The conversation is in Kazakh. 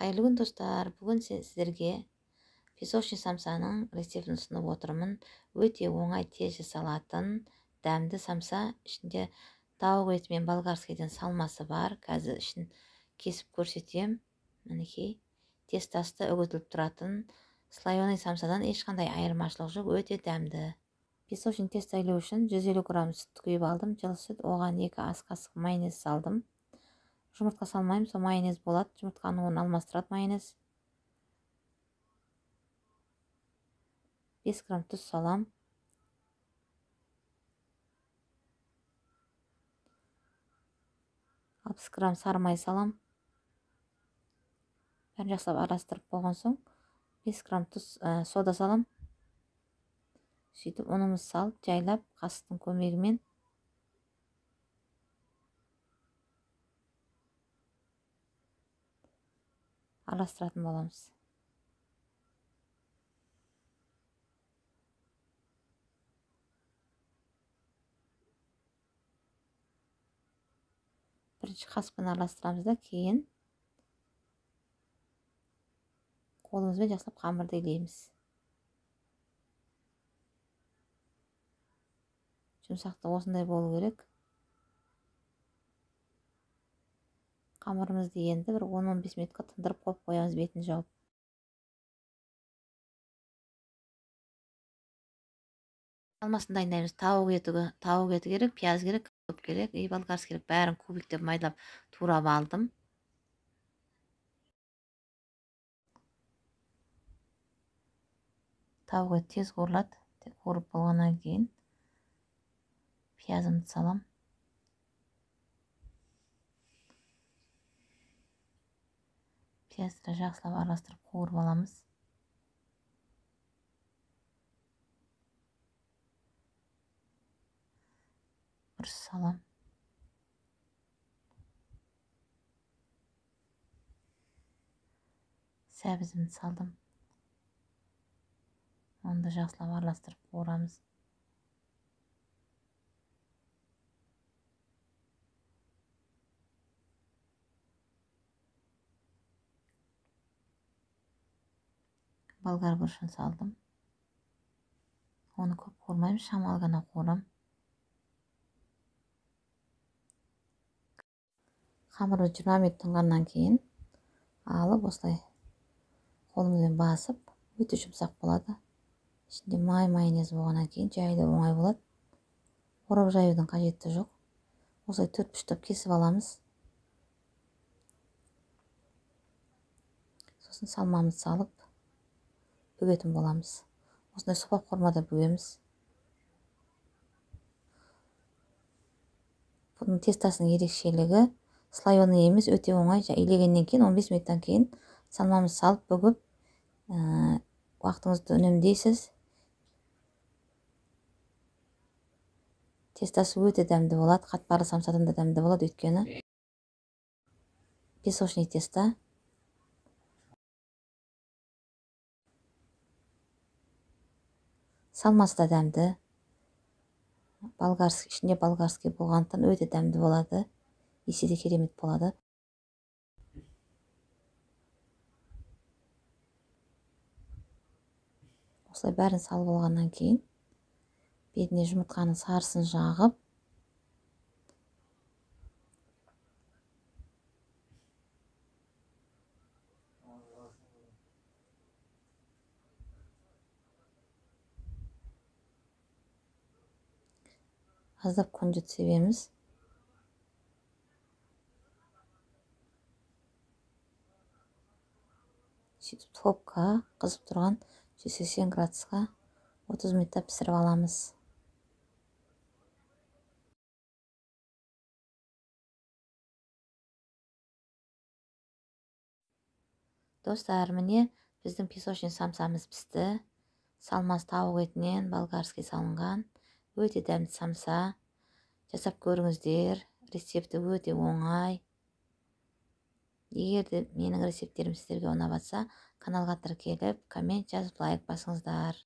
Қайырлы күн, достар! Бүгін сіздерге песочный самсаның рецептін ұсынып отырмын. Өте оңай, тез жасалатын дәмді самса. Ішінде тауық еті мен болгарскийден салмасы бар. Қазір ішін кесіп көрсетем. Мінекей, тестасы үгітіліп тұратын слоеный самсадан ешқандай айырмашылық жоқ, өте дәмді. Песочный тесто илеу үшін 150 грамм сүт құйып алдым, жылы сүт. Оған 2 ас қасық майонез салдым. Жұмыртқа салмаймын, сол майонез болады. Жұмыртқаның орнын алмастырады майонез. 5 грамм тұз салам. 60 грамм сары май салам. Бәрін жақсылап араластырып болған соң 5 грамм тұз, сода салам. Сөйтіп ұнымызды салып, жайлап қасықтың көмегімен араластыратын боламыз. Бірінші қасықпен араластырамыз да, кейін қолымызбен жақсылап қамырды илейміз. Жұмсақтығы осындай болу керек. Қамырымызды енді бір 10-15 минутқа тындырып қойып қоямыз, бетін жауып. Алмасын дайындаймыз. Тауық еті керек, пияз керек, көк керек, и болгарский керек. Бәрін кубиктеп майдалап турап алдым. Тауық еті тез қуырылады. Қуырып болғаннан кейін пиязымды салам. Пиязды жақсылап араластырып қуырып аламыз. Бұрыш салам. Сәбізімді салдым. Оны да жақсылап араластырып қуырамыз. Болгар бұрышын салдым. Оны көп қуырмаймын, шамалы ғана қуырам. Қамырды 20 минут тынғаннан кейін алып осылай қолымызбен басып, өте жұмсақ болады. Ішінде май, майонез болғаннан кейін жайлы оңай болады. Орап жаюдың қажеті жоқ. Осылай төрт бұрыштап кесіп аламыз. Сосын салмамызды салып бүгетін боламыз. Осындай сопақ формада бүгеміз. Бұның тестасының ерекшелігі слоеный емес, өте оңай. Илегеннен кейін 15 минуттан кейін салмамызды салып бүгіп, уақытыңызды үнемдейсіз. Тестасы өте дәмді болады, қатпарлы самсадан да дәмді болады, өйткені песочный тесто. Салмасы да дәмді. Болгарский, ішінде болгарский болғандықтан өте дәмді болады. Иісі де керемет болады. Осылай бәрін салып алғаннан кейін бетіне жұмыртқаның сарысын жағып, аздап күнжіт себеміз. Сөйтіп топқа қызып тұрған 180 градусқа 30 минутта пісіріп аламыз. Достар, міне біздің песочный самсамыз пісті. Салмасы тауық етінен болгарский салынған. Өте дәмді самса. Жасап көріңіздер. Рецепті өте оңай. Егер де менің рецепттерім сіздерге ұнап жатса, каналға тіркеліп, коммент жазып, лайк басыңыздар.